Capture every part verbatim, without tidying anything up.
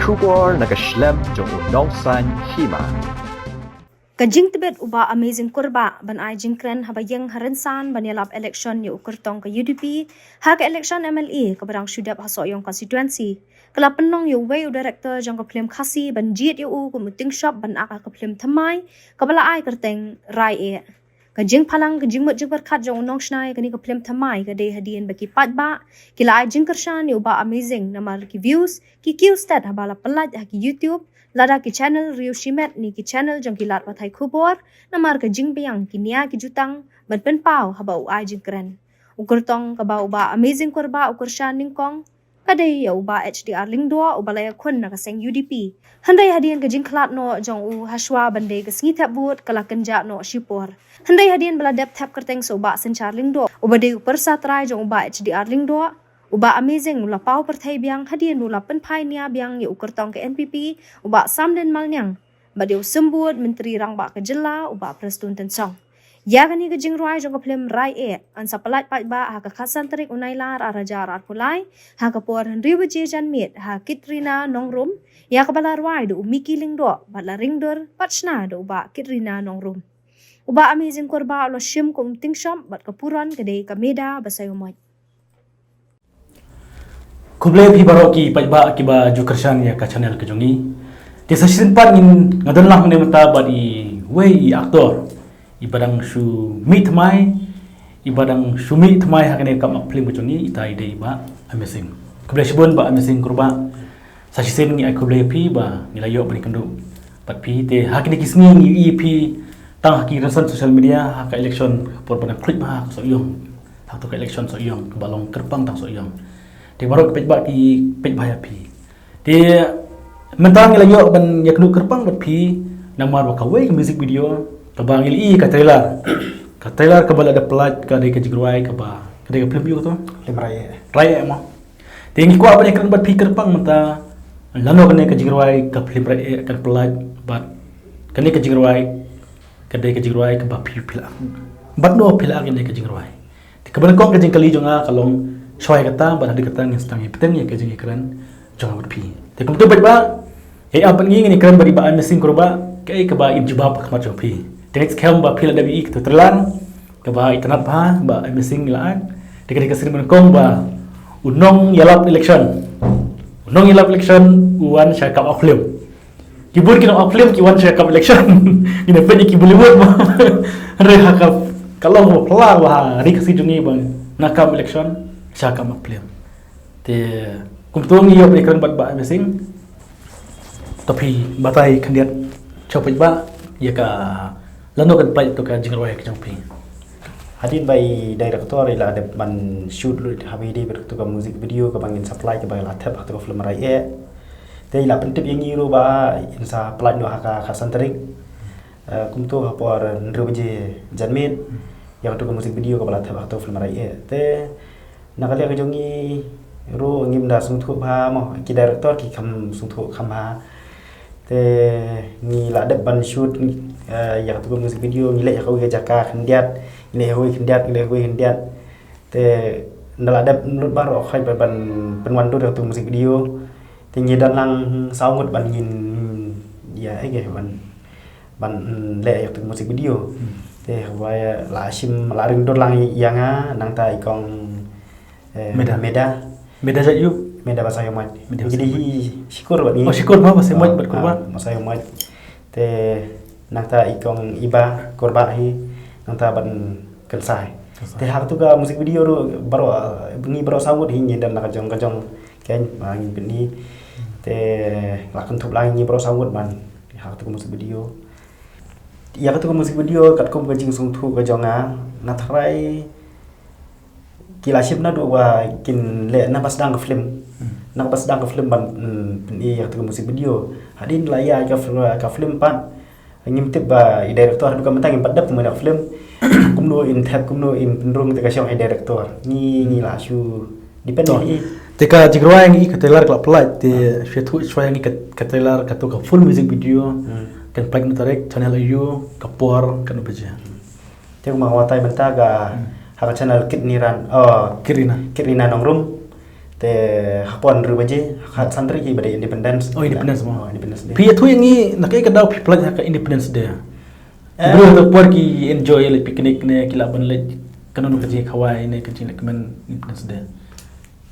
Khubor na ka shlem jong u nongsan hima. Ka jingtbit u Bah Amazing Kurbah ban ai jingkren haba ïeng ha rynsan ban ïalap election ïa u kyrtong ka U D P ha ka election M L A kaba dang shu dep ha Sohiong constituency, ka la pynlong ïa uwei u director jong ka phlim Khasi ban jied ïa u kum u tyngshop ban ak ha ka phlim thymmai kaba la ai kyrteng Rai Eh. Ka jingphalang ka jingmut jingpyrkhat jong u nongshna ïa kane ka phlim thymmai ka dei hadien ba ki paidbah ki la ai jingkyrshan ïa u Bah Amazing namar ki views ki kiew stet haba la pyllait ha ki YouTube lada ki channel riew shimet ne ki channel jong ki lad pathai khubor namar ka jingbiang ki nia ki jutang ban pynpaw haba u ai jingkren. U kyrtong kaba u Bah Amazing Kurbah u kyrshan nyngkong ka dei ïa u Bah H D R Lyngdoh uba la ïakhun na ka seng U D P. Hynrei hadien ka jingkhlad noh jong u hashwa ban dei ka sngi thep vote ka la kynjah noh shipor. Hynrei hadien ba la dep thep kyrteng sa u Bah Synshar Lyngdoh uba dei u pyrsa trai jong u Bah H D R Lyngdoh, u Bah Amazing u la paw pyrthei biang hadien ba u la pynphai nia biang ïa u kyrtong ka N P P, u Bah Samden Malniang, bad ïa u symbud Myntri Rangbah ka jylla u Bah Prestone Tynsong. Ïa kane ka jingrwai jong ka phlim Rai Eh yn sa pyllait paidbah ha ka khatsan tarik u Nailar ar hajar arphew lai ha ka por hynriew baje janmiet ha Kitrina Nongrum, ïa kaba la rwai da u Mickey Lyngdoh bad la ringdur bad shna da u Bah Kitrina Nongrum. U Bah Amazing Kurbah u la shim kum u tyngshop bad ka puron ka dei ka Meda Basaïawmoit. Khublei phi baroh ki paidbah kiba ju kyrshan ïa ka channel ka jong ngi. Te sa shisien pat ngin, nga don lang hangne mynta bad iwei i actor iba dang shu mih thymmai, iba dang shu mih thymmai ha kane ka map phlim ka jong ngi, ita i dei i Bah Amazing. Khublei shibun Bah Amazing Kurbah. Sa shisien ngi ai khublei ïa phi ba ngi la ïoh ban ïakynduh bad phi, te ha kine ki sngi ngi ïohi ïa phi tang ha ki rynsan social media ha ka election por ba dang khluit bha ha ka Sohiong. Ha kato ka election Sohiong kaba long kyrpang tang Sohiong. Te baroh ki paidbah ki peit bha ïa phi. Te mynta ngi la ïoh ban ïakynduh kyrpang bad phi namar ba kawei ka music video kaba ngi la ïohi ka trailer. Ka trailer kaba la dep pyllait ka dei ka jingrwai kaba, ka dei ka phlim aiu kato? Phlim Rai Eh. Rai Eh mo. Te ngi kwah ban ïakren bad phi kyrpang mynta lano kane ka jingrwai ka phlim Rai Eh kan pyllait bad kane ka jingrwai ka dei ka jingrwai kaba phi, phi la ak. Bad no phi la ak ïa kane ka jingrwai. Te kaba nyngkong ka jingkylli jong nga ka long shuwa ïa kata bad hadien kata ngin sdang ïa bteng ïa ka jingïakren jong nga bad phi. Te kumto paidbah, ïa ap ngi ngin ïakren bad i Bah Amazing Kurbah kaei kaba in jubab ha khmat jong phi. Te ngin skhem ba phi la dep ïohi kato trailer kaba itynnad bha ba Amazing la ak. Te ka dei ka sien ba nyngkong ba u nongïalap election, u nongïalap election u wan sha ka map phlim. Ki bun ki nongïalap phlim ki wan sha ka map election. Ngin ïa peit ïa ki Bollywood mo. Hynrei ha ka, ka long ba phylla ba ha ri Khasi jong ngi ba na ka map election sha ka map phlim. Te kumto ngi ïoh ban ïakren bad Bah Amazing. To phi batai khyndiat sha u paidbah ïa ka lano kan pyllait kato ka jingrwai ka jong phi. Hadien ba i director i la dep ban shoot lut ha video bad kato ka music video kaba ngin sa pynlait kaba la thep ha kato ka phlim Rai Eh. Te i la pyntip ïa ngi ruh ba in sa pynlait noh ha ka khatsan tarik. Eh, kumto ha por hynriew baje janmiet ïa kato ka music video kaba la thep ha kato ka phlim Rai Eh. Te na ka liang ka jong ngi ruh ngim da sngewthuh bha mo, ki director ki kham sngewthuh kham bha. Te ngi la dep ban shoot, eh, ïa kato ka music video, ngi leit ha kawei ka jaka khyndiat, ngi leit ha kawei khyndiat, ngi leit ha kawei khyndiat. Te nda la dep lut baroh khoit ban, ban pynwandur ïa kato ka music video. Te ngi don lang saw ngut ban ngin ïa, eh, ban, ban, mm, leh ïa kato ka music video. Hmm. Te haba la shim la ringdur lang ïa nga nangta i kong, eh, Meda. Meda. Meda jait aiu? Meda Basaïawmoit. Meda Basaïawmoit. Ngi dei hi shikur bad ngi. Oh, shikur mo, Basaïawmoit bad Kurbah. Ah, Basaïawmoit. Te nangta i kong Iba Kurbah hi nangta ban Kynsai. Kynsai. Te ha kato ka music video ruh baroh, ngi baroh saw ngut hi ngi don la ka jong ka jong. Keiñ ba ngin pyni. Te la kynthup lang ngi baroh saw ngut ban ha kato ka music video. Ïa kato ka music video katkum ka jingsngewthuh ka jong nga, nga tharai ki la shim naduh ba kin leh na ba sdang ka film. Hmm. Na ba sdang ka film ban, mm, pyni ïa kato ka music video. Hadien la ïa ka fil-, ka film pat. Ngim tip ba i director haduh mynta ngim pat dep kumno ïa ka film. Kumno in thep, kumno in pynrung te ka shong i director. Ngi, ngi la shu depend. To. Ngi. Te ka jingrwai ngi ka trailer ka la pynlait te. Ah. Shu ïathuh shuwa ngi ka, ka trailer kato ka full music video. Hmm. Kan pynlait na tarik, channel aiu, ka por, katno baje. Te kumba nga batai mynta ka, hmm, ha ka channel Kit Niran, oh, Kit Rina. Kit Rina Nongrum. Te Eh, hapon ru baje, khat san tarik hi ba dei Independence. Oh, Independence mo. Oh, Independence Day. Phi ïathuh ïa ngi na kaei ka daw phi pynlait ha ka Independence Day? Eh. Briew ha ka por ki enjoy leit picnic ne ki lah ban leit kano kano ka jingkhawai ne ka jingleh kmen Independence Day.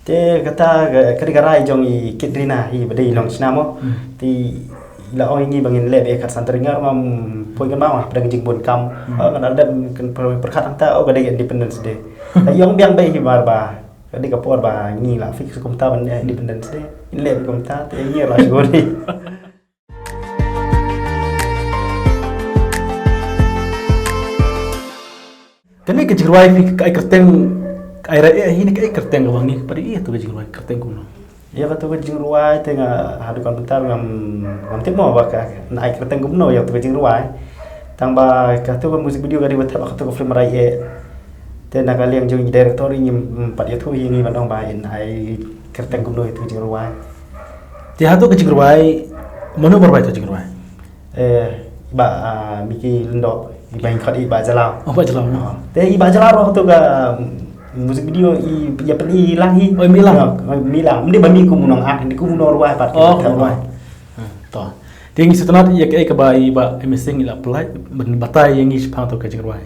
Te kata ka, ka dei ka rai jong i Kit Rina hi ba dei i nongshna mo. Hmm. Te i la ong ïa ngi ba ngin leh beit khat san tarik, nga ruh ngam poi kynmaw, hapdeng ka jingbun kam. Hmm. Oh, nga la dep pyrkhat hangta, oh, ka dei Independence Day. Te i ong biang beit hi mar ba ka dei ka por ba ngi la fix kumta ban leh Independence Day. Ngin leh beit kumta, te ngi la shuh hi. Kane ka jingrwai phi ka ai kyrteng, ka ai rai eh hi ne ka ai kyrteng ka ba ngi pat ïa tu ka jingrwai kyrteng kumno? Ïa katu ka jingrwai te nga haduh kan mynta ngam, ngam tip mo ba ka, nga ai kyrteng kumno ïa tu ka jingrwai. Tang ba katu ka music video ka dei ba thep ha katu ka film Rai Eh. Te na ka liang jong i director i ngim pat ïathuh ïa ngi ban ong ba in ai kyrteng kumno ïa tu ka jingrwai. Te ha tu ka jingrwai, mano ba rwai tu ka jingrwai? Eh, i Bah, ah, Mickey Lyngdoh, i ba ngi khot i Bah Jalaw. Oh, Bah Jalaw. Ah, te i Bah Jalaw ruh tu ka, mm, music video i, ïa pynlong lang hi. Oh, i mih lang. Ah, mih lang. Ym dei ba mih kum u nongakt, kum u nongrwai pat. Oh, kum u nongrwai. Hmm, to. Te ngi sngewtynnat ïa kaei kaba i Bah Amazing i la pynlait ban batai ïa ngi shaphang tu ka jingrwai.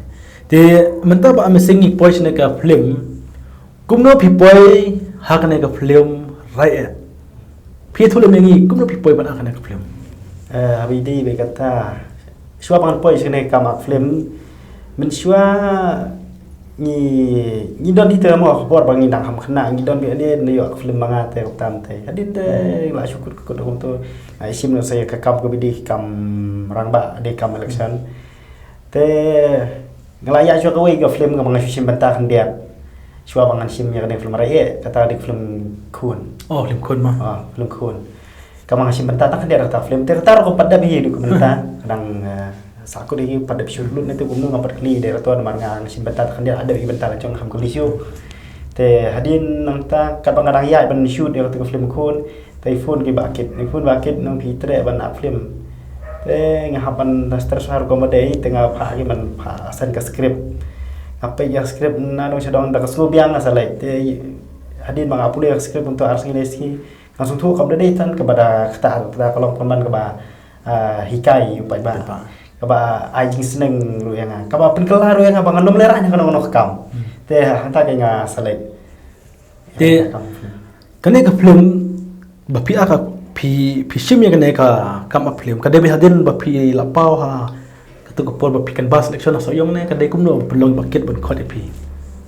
Te mynta Bah Amazing ngi poi shane ka film. Kumno phi poi ha kane ka film Rai Eh? Phi ïathuh lem ïa ngi kumno phi poi ban act ha kane ka film? Eh, haba ïadei bad kata, shuwa ban poi sha kane ka kam act film, mynshuwa ngi, ngi don hi te mo, ka por ba ngi dang kham khynnah ngi don beit ne, ne ïoh act film ma nga te, kata te. Hadien te la shu kut kut kumto, nga shim noh sa ïa ka kam kaba dei kam rangbah, dei kam election. Te nga la ïaid shuwa kawei ka film kaba nga shu shim bynta khyndiat. Shuwa ba ngan shim ïa kane ka film Rai Eh, kata ka dei ka film Khun. Oh, film Khun ma. Ah, film Khun. Kaba nga shim bynta tang khyndiat kata ka film. Te kata ruh ka pat dep hi haduh mynta. Ka dang, eh, sahkut hi pat dep shoot lut ne te kumno, ngam pat kylli director namar nga shim bynta tang khyndiat, dep hi bynta la jong, ngam kylli shuh. Te hadien nangta katba nga dang ïaid ban shoot ïa kata ka film Khun. Te i phone ki Bah Kit, i phone Bah Kit, nang phi treh ban act film. Te nga hap ban stress ha rukom ba dei, te nga phah ki ban phah send ka script. Nga peit ïa ka script na nong sha dong, da ka sngew biang nga sa leit. Te hadien ba nga pule ïa ka script kumto ar sngi lai sngi, nga sngewthuh kam da dei tang kaba da kata, kata ka long pynban kaba, ah, hikai u paidbah. Paidbah. Kaba ai jingsneng ruh ïa nga. Kaba pynkylla ruh ïa nga ba ngan ym lehrain ha kano kano ka kam. Hmm. Te hangta ke nga sa leit. Te kane ka film ba phi act, phi, phi shim ïa kane ka kam act film, ka dei beit hadien ba phi la paw ha katu ka por ba phi canvass election ha Sohiong ne ka dei kumno ba pynlong Bah Kit ban khot ïa phi?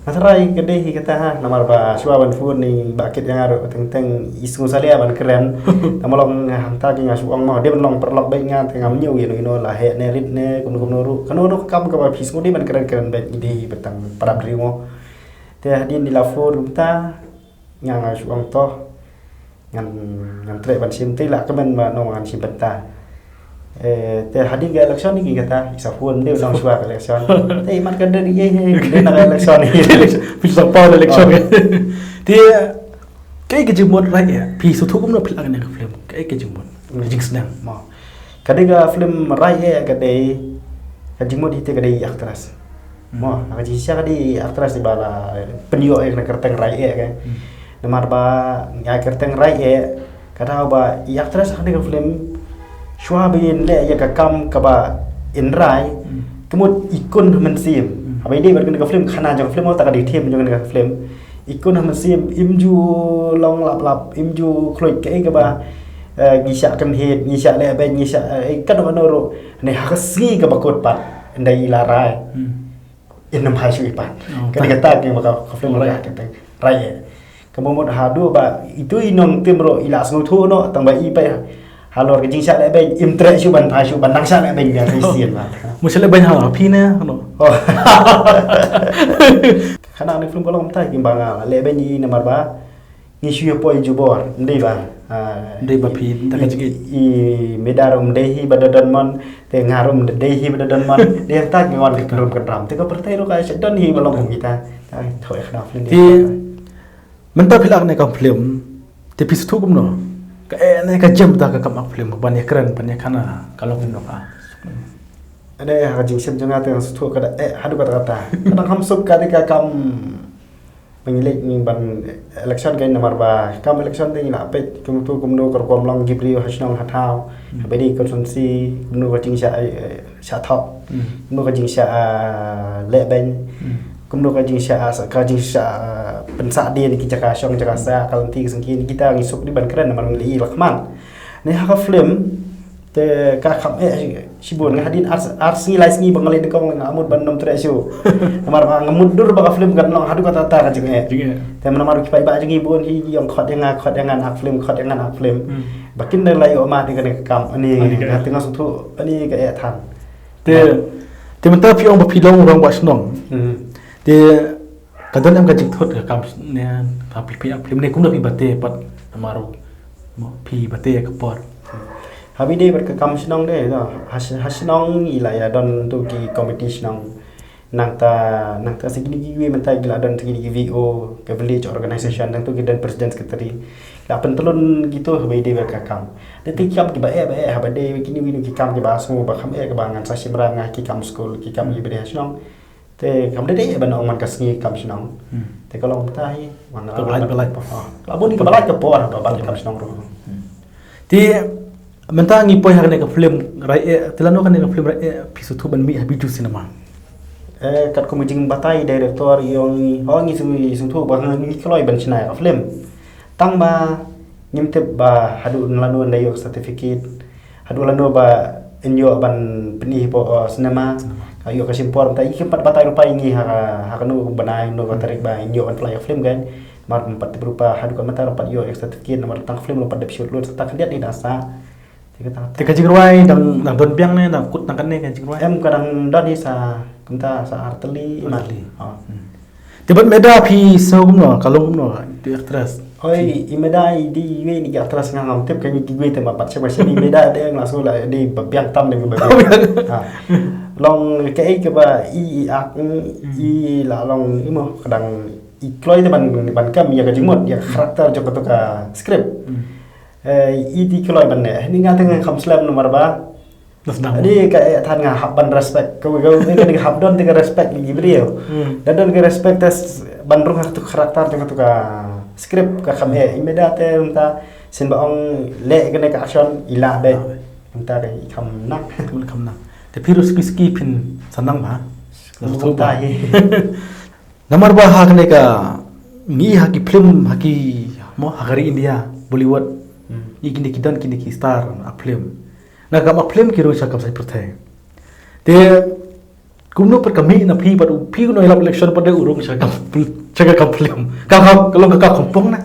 Nga tharai ka dei hi kata ha, namar ba shuwa ban phone i Bah Kit ïa nga ruh teng teng i sngewsalia ban kren. Namar long hangta ki nga shu ong mo dei ban long paralok beit nga, te ngam ñiew ïa no ïa no, la heh ne rit ne kumno kumno ruh, kano kano ka kam kaba phi sngew dei ban kren kren beit, i dei beit tang para briew mo. Te hadien i la phone kumta, nga nga shu ong to ngan, ngan treh ban shim, te i la kmen ba no ngan shim bynta. Eh, te hadien ka election ni ki kata i sa phone, dei nang shuwa ka election. Te i mat ka dei, eh, eh, dei na ka election ni. Election, phi sa paw election. Oh. Te kaei ka jingmut Rai Eh, phi sngewthuh kumno phi la act ïa kane ka film? Kaei ka jingmut? Hmm. Ka jingsneng. Mo. Ka dei ka film Rai Eh ka dei, ka jingmut hi te ka dei i actress. Hmm. Mo, ka jingshisha ka dei i actress iba la pynïoh ïa kane ka kyrteng Rai Eh ka. Hmm. Namar ba ngi ai kyrteng Rai Eh, ka daw ba i actress ha kane ka film, shuwa ba in leh ïa ka kam kaba in rai, hmm, ka mut i kun ha mynsiem. Hmm. Haba ïadei bad kane ka film, khana jong ka film, ta ka dei theme jong kane ka film. I kun ha mynsiem, im ju long lap lap, im ju khluit kaei kaba, eh, ngi shah kynhied, ngi shah leh beiñ, ngi shah, eh, kano kano ruh. Ne ha ka sngi kaba kut pat, ynda i la rai. Hmm. In ym phai shuh i pat. Oh, ka dei pat. Kata ka, ka film Rai Eh, ka dei Rai Eh. Ka mut haduh ba itu i nongtim ruh i la sngewthuh noh, tang ba i pat halor ka jingshah leh beiñ, im treh shuh ban phai shuh ban nang shah leh beiñ biang shisien ba. Mo, shah leh beiñ ha phi ne, no? Oh. Kane ka film ka long kumta, kumba nga la leh beiñ i namar ba ngi shu ïa poi jubor, ym dei ba. Ah, ym dei ba phi, da ka i, jingïeit. I Meda ruh ym dei hi ba da don mon, te nga ruh ym dei hi ba da don mon. Dei hangta ngi wan ka kynrum kynram. Te ka pyrthei ruh ka shu don hi ba long kum kita. Te, thoh ïa kane ka film. Te, mynta phi la act ïa kane ka film, te phi sngewthuh kumno? Kaei ne ka jem da ka kam act film, ban ïakren, ban ïakhana, ka long kumno ka? Ane ha ka jingshem jong nga te nga sngewthuh ka da, eh, haduh katta katta. Ka dang kham suk ka dei ka kam Ba ngi leit ngi ban election kein namar ba kam election te ngi la peit kumtu kumno ka rukom long ki briew ha shnong ha thaw. Ba dei constituency kumno ka jingshah, eh, shah thok. Kumno ka jingshah, ah, leh beiñ. Kumno ka jingshah, ah, ka jingshah, ah, pynsah dien ki jaka shong jaka sah ka lynti ka syngkien kita ngi suk dei ban kren namar ngi la i la khmat. Ne ha ka film te ka kham eh shibun nga hadien ar, ar sngi lai sngi ba nga leit nyngkong nga mut ban nym treh shuh. Namar ba nga mut dur ba ka film kan long haduh katta katta ka jingeh. Jingeh. Te namar ki paidbah jong ngi bun hi ïong khot ïa nga, khot ïa nga nak film, khot ïa nga nak film. Ba kin da la ïoh mad ïa kane ka kam, ani nga te nga sngewthuh ani ka eh than. Te, te mynta phi ong ba phi long u rangbah shnong. Te ka don em ka jingthut ka kam ne, ha phi, phi, phi ne kumno phi bate pat namar u, mo, phi bate ka por. Haba ïadei bad ka kam shnong de, no, ha sh-, ha shnong i la ïa don tu ki komiti shnong. Nangta, nangta sa kine kiwei mynta ki la don sa kine ki V O, ka village organization, nangtu ki don president secretary. La pyntlun kitu haba ïadei bad ka kam. Dei te ki kam kiba eh, ba eh, haba dei kine kiwei ki kam kiba sngew ba kham eh, kiba ngan sa shimra nga ki kam skul, ki kam kiba dei ha shnong. Te kam dei dei ban ong man ka sngi kam shnong. Te ka long ta hi, man ka la bun ka balaid ka por ba bad kam shnong ruh. Te mynta ngi poi ha kane ka film Rai eh, te lano kane ka film Rai eh phi sngewthuh ban mih ha Bijou Cinema? Eh, katkum ka jingbatai director ïong ngi, ho ngi sngewthuh ba ngi kloi ban shna ka film. Tang ba ngim tip ba haduh lano nda ïoh certificate. Haduh lano ba in ïoh ban pyni hapoh, uh, cinema. Ka ïoh ka shim por mynta i kim pat batai ruh pat ïa ngi ha, ha kano bnai, no ka tarik ba in ïoh ban pynlait ïa ka film kan. Mar pat tip ruh pat haduh ka mynta ruh pat ïoh ïa ka certificate namar tang film ruh pat dep shoot lut sa tang khyndiat ni da sa. Te ka tang. Te ka jingrwai dang, dang don biang ne, dang kut dang kane ka jingrwai? Em ka dang don hi sa, kumta sa ar tylli. Ar tylli. Te bad Meda phi sngew kumno, ka long kumno, tu actress? Oi, i Meda i dei iwei na ki actress nga ngam tip ka ngi kiwei te ma pat sha ma sha i Meda de nga sngew la dei ba biang tam de ba biang. Ha. Long kaei kaba i, i ak, i la long i mo ka dang i kloi te ban, ban kam ïa ka jingmut ïa ka character jong katu ka script. Eh, i dei kloi ban ne. Ni nga te nga kham slem namar ba. Ade ka eh than nga hap ban respect. Ka, ka, ka, ka hap don te ka respect ïa ki briew. Da don ka respect te ban rung ha katu ka character te katu ka script ka kham eh. I Meda te mynta sien ba ong leh kane ka action i lah beit. Mynta ka i kham nang. Kham nang. Te phi ruh ski ski phin sa nang ba. Kumta hi. Namar ba ha kane ka ngi ha ki film ha ki mo ha ka ri India Bollywood. Ngi kine ki don kine ki star a film. Na ka ma film ki rung sha kam sa pyrthei. Te kumno pat ka mih na phi pat u phi kumno ïalap election pat de u rung sha kam, sha ka kam film. Ka ka long ka ka kompong na.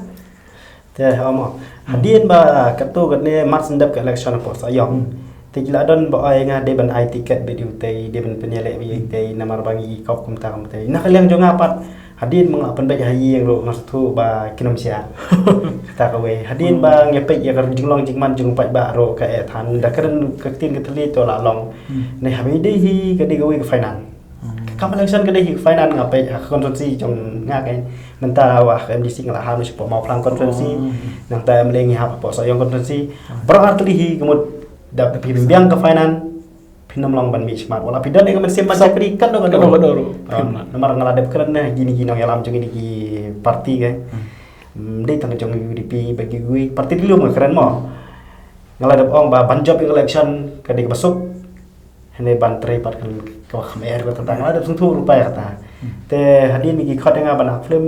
Te, omo. Hadien ba katu kane mar shen dep ka election por sa ïong. Te ki la don ba oi nga dei ban ai ticket bad ïa utei, dei ban pynïaleh bad ïa utei, namar ba ngi i kop kumta kumta. Na ka liang jong nga pat hadien ba nga la pynbeit ha ïing ruh nga sngewthuh ba kin ym shah. Kata kawei. Hadien ba nga peit ïa ka jinglong jingman jong u paidbah ruh ka eh than da kren ka ktien ka thylliej to la long. Ne haba ïadei hi ka dei kawei ka finance. Ka kam election ka dei hi finance nga peit ha ka constituency jong nga ka mynta wa ha ka M D C nga la ham shapoh Mawphlang constituency. Nangta M L A ngi hap hapoh Sohiong constituency. Baroh artylli hi ka mut da phi biang ka finance phin ym long ban mih shakhmat. Wat la phi don ïa ka mynsiem ban shakri katno katno ruh. Namar nga la dep kren ne kine ki nongïalam jong kine ki party ka. Dei tang jong U D P ba kiwei party ki lum nga kren mo. Nga la dep ong ba ban jop ïa ka election ka dei kaba suk. Hynrei ban trei pat kan ka kham er ka tang la dep sngewthuh ruh pat kata. Te hadien ba ki khot ïa nga ban act film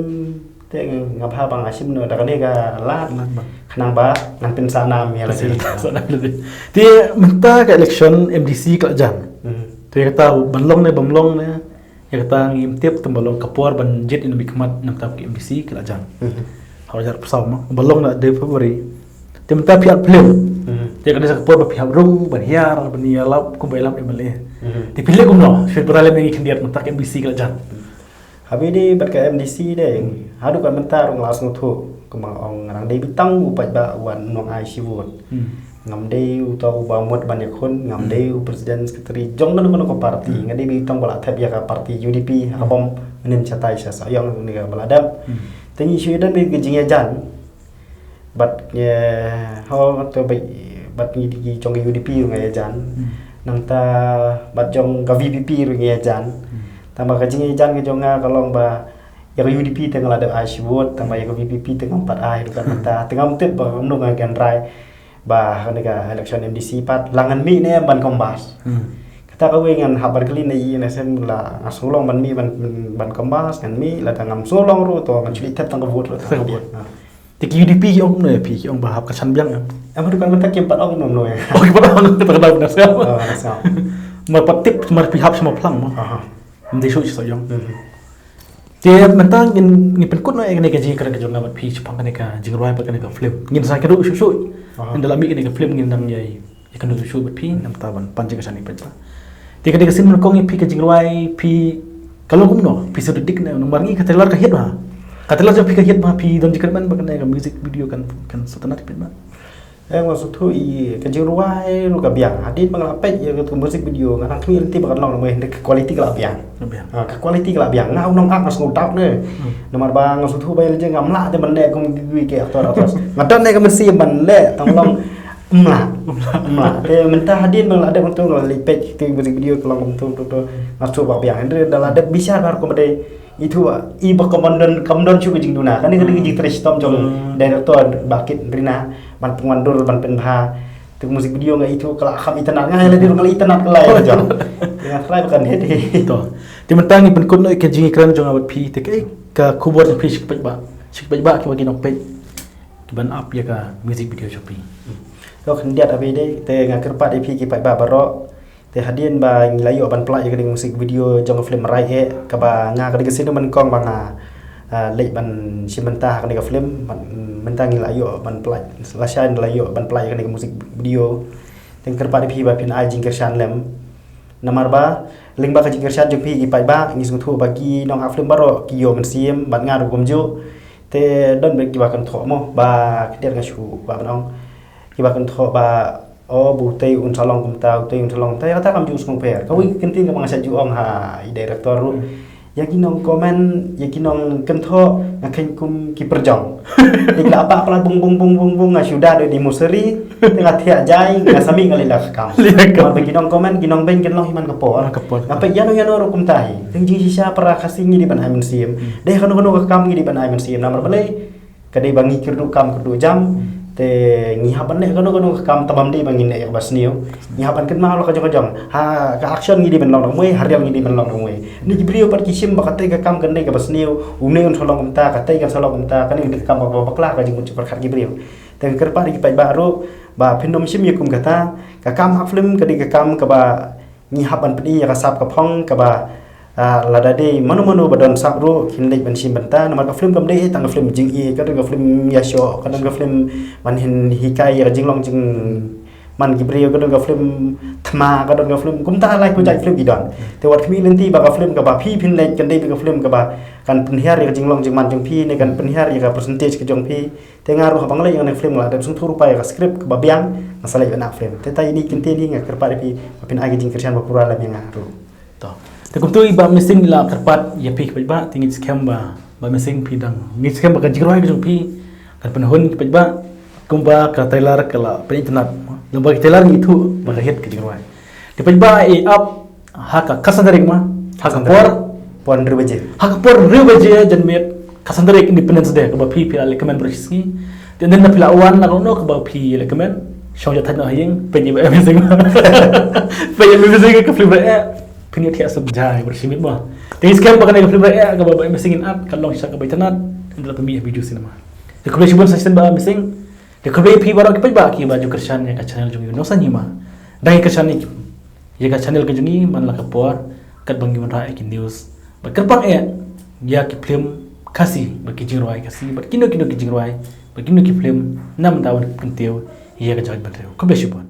te nga bha ba nga shim noh da kane ka lad. Khnang ba ngan pynsah nam ïa lade. Te mynta ka election M D C ka la jan. Te ïa kata ban long ne bym long ne ïa kata ngim tip, tang ba long ka por ban jied ïa u nongmihkhmat namar ka M D C ka la jan. Ha u jar psaw ma ba long na dei February. Te mynta phi act film. Te ka dei sa ka por ba phi hap rung ban hiar ban ïalap kum ba ïalap M L A. Te phi leh kumno phi para leh ngi khyndiat mynta ka M D C ka la jan. Haba ïadei bad ka M D C de haduh ka mynta ruh nga la sngewthuh kumba ong nga dang dei beit tang u paidbah uba nang ai shi vote. Ngam dei uta uba mut ban ïakhun, ngam dei u president secretary jong kano kano ka party, nga dei beit tang ba la thep ïa ka party U D P ha ka bym mynnin shatai sha Sohiong ne ka ba la dep. Te ngi shu ïa don beit ka jingïajan. Bad ngi ho to bad ngi dei ki jong ka U D P ruh nga ïajan. Nangta bad jong ka V P P ruh nga ïajan. Tang ba ka jingïajan ka jong nga ka long ba Ïa ka U D P te nga la dep ai shi vote, tang ba ïa ka V P P te ngam pat ai ruh ka mynta. Te ngam tip ba kumno ngan rai ba ha kane ka election M D C pat la ngan mih ne ban combust. Kata kawei ngan hap ban kylli na i na sem la nga sngewlong ban mih ban, ban combust, ngan mih, lada ngam sngewlong ruh to ngan shu leit thep tang ka vote ruh. Tang ka vote. Te ki U D P ki ong kumno ïa phi, ki ong ba hap kyrshan biang em? Em, haduh kane mynta kim pat ong kumno ïa. Oh, kim pat ong, kata ka daw na sngap. Oh, na sngap. Mar pat tip mar phi hap sha ma phlang mo. Ym dei shuh shisha jong. Te mynta ngin, ngin pynkut noh ïa kane ka jingkren ka jong nga bad phi shaphang kane ka jingrwai bad kane ka film. Ngin sa kynduh shuh shuh. Ynda la mih kane ka film ngin nang ïa, ïa kynduh shuh shuh bad phi namar ban pan jingkyrshan ïa phi ba. Te kane ka sien nyngkong ïa phi ka jingrwai phi ka long kumno? Phi sngewdon dik ne? Namar ngi ka trailer ka hit bha. Ka trailer jong phi ka hit bha, phi don jingkyrmen ba kane ka music video kan, kan sngewtynnat ïa phi ba. Eh, nga sngewthuh ïa ka jingrwai ruh ka biang. Hadien ba nga la peit ïa ka music video nga nang khmih lynti ba kan long namar ka quality ka la biang. Ka biang. Ah, ka quality ka la biang. Nga u nongak nga sngew doubt ne. Namar ba nga sngewthuh ba ïa lade ngam lah te ban leh kum kiwei ki actor actress. Nga don ne ka mynsiem ban leh tang long ym lah. Ym lah. Te mynta hadien ba nga la dep hangto nga la leit peit ki music video ka long kumto to to nga sngewthuh ba biang. Hynrei da la dep bishar ba rukom ba dei Itu i ba kam don, kam don shuh ka jingduna. Kane ka dei ka jingtrei shitom jong director ba kit rina ban pynwandur ban pynbha. Te ka music video nga itu ka la kham itynnat, nga ïa lade ruh nga la itynnat ka la ïa jong. Nga try ba kan hit hi. To. Te mynta ngi pynkut noh ïa ka jingkren jong nga bad phi, te kaei ka khubor jong phi sha ki paidbah, sha ki paidbah kiba ki nongpeit kiban ap ïa ka music video jong phi? To khyndiat, aba ïadei te nga kyrpad ïa phi ki paidbah baroh. Te hadien ba ngi la ïoh ban pynlait ïa kane ka music video jong ka film Rai Eh, kaba nga ka dei ka sien nyngkong ba nga, ah, leit ban shim bynta ha kane ka film, mynta ngi la ïoh ban pynlait, lashai la ïoh ban pynlait ïa kane ka music video. Te nga kyrpad ïa phi ba phin ai jingkyrshan lem. Namar ba lyngba ka jingkyrshan jong phi ki paidbah ngi sngewthuh ba ki nongak film baroh ki ïoh mynsiem bad nga ruh kumjuh. Te don bad kiba kynthoh mo ba khyndiat nga shu ba ban ong. Kiba kynthoh ba, oh, ba utei un sa long kumta, utei un sa long kumta, ïa kata kam ju sngewpher. Kawei ka ktien kaba nga sa ju ong ha i director ruh. Ïa ki nong comment, ïa ki nong kynthoh nga kheiñ kum ki pyrjong. Ïa ki la pah pla bung bung bung bung bung, nga shu da dei mosari, te nga thiah jai, nga sa mih nga leit la ka kam. Leit la ka kam. Namar ba ki nong comment, ki nong beiñ kin long hi man ka por. Man ka por. Nga peit ïano ïano ruh kumta hi. Te jingshisha para Khasi ngi dei ban ai mynsiem. Dei kano kano ka kam ngi dei ban ai mynsiem. Namar balei? Ka dei ba ngi kyrduh kam kyrduh jam, te ngi hap ban leh kano kano ka kam, tang bym dei ba ngin leh ïa kaba sniew. Ngi hap ban kynmaw la ka jong ka jong. Ha ka action ngi dei ban long dang wei, ha real ngi dei ban long dang wei. Ni ki briew pat ki shim ba katei ka kam kan dei kaba sniew, une un sa long kumta, katei kan sa long kumta, kane ka dei ka kam ba bakla ka jingmut jingpyrkhat ki briew. Te nga kyrpad ïa ki paidbah ruh ba phin ym shim ïa kum kata, ka kam ap film ka dei ka kam kaba ngi hap ban pyni ïa ka sap ka phong kaba, ah, lada dei mano mano ba don sap ruh kin leit ban shim bynta, namar ka film kam dei tang ka film jingïeit, ka don ka film ïashoh, ka don ka film ban hin hikai ïa ka jinglong jingman ki briew, ka don ka film thma, ka don ka film kumta lai khublei film ki don. Te wat khmih lynti ba ka film kaba phi phin leit kan dei ka film kaba kan pynhiar ïa ka jinglong jingman jong phi ne kan pynhiar ïa ka percentage ka jong phi. Te nga ruh haba nga leit ïa kane ka film nga la dep sngewthuh ruh pat ïa ka script kaba biang, nga sa leit ban ap film. Te tai ine i kyntien hi nga kyrpad ïa phi ba phin ai ka jingkyrshan ba pura lem ïa nga ruh. To. Te kumta i Bah Missing la kyrpad ïa phi ki paidbah, te ngi skhem ba Bah Missing phi dang, ngi skhem ba ka jingrwai ka jong phi kan pynhun ki paidbah kumba ka trailer ka la pynitynnad. Lem bad ka trailer ngi ithuh ba ka hit ka jingrwai. Te paidbah ïa ap ha ka khatsan tarik ma, ha ka por, por hynriew baje. Ha ka por hynriew baje janmiet, khatsan tarik Independence Day, kaba phi phi la leh kmen baroh shi sngi. Te ynda phi la wan na kano kaba phi leh kmen, shong ja thait noh ha ïing, peit ïa Bah Missing. Peit ïa Bah Missing ka film Rai Eh, phin ïa thiah suk jai baroh shi miet ma. Te ngi skhem ba kane ka film Rai Eh kaba Bah Missing in act kan long shisha kaba itynnad ynda la pynmih ha Bijou Cinema. Te khublei shibun sa shisien Bah Missing. Te khublei phi baroh ki paidbah kiba ju kyrshan ïa ka channel jong ngi Nongsan Hima. Dang ïa kyrshan ïa ka channel ka jong ngi man la ka por katba ngi wanrah ïa ki news bad kyrpang eh ïa ki film Khasi bad ki jingrwai Khasi bad kino kino ki jingrwai bad kino ki film na mynta wan kyntiew ïa ka jaitbynriew. Khublei shibun.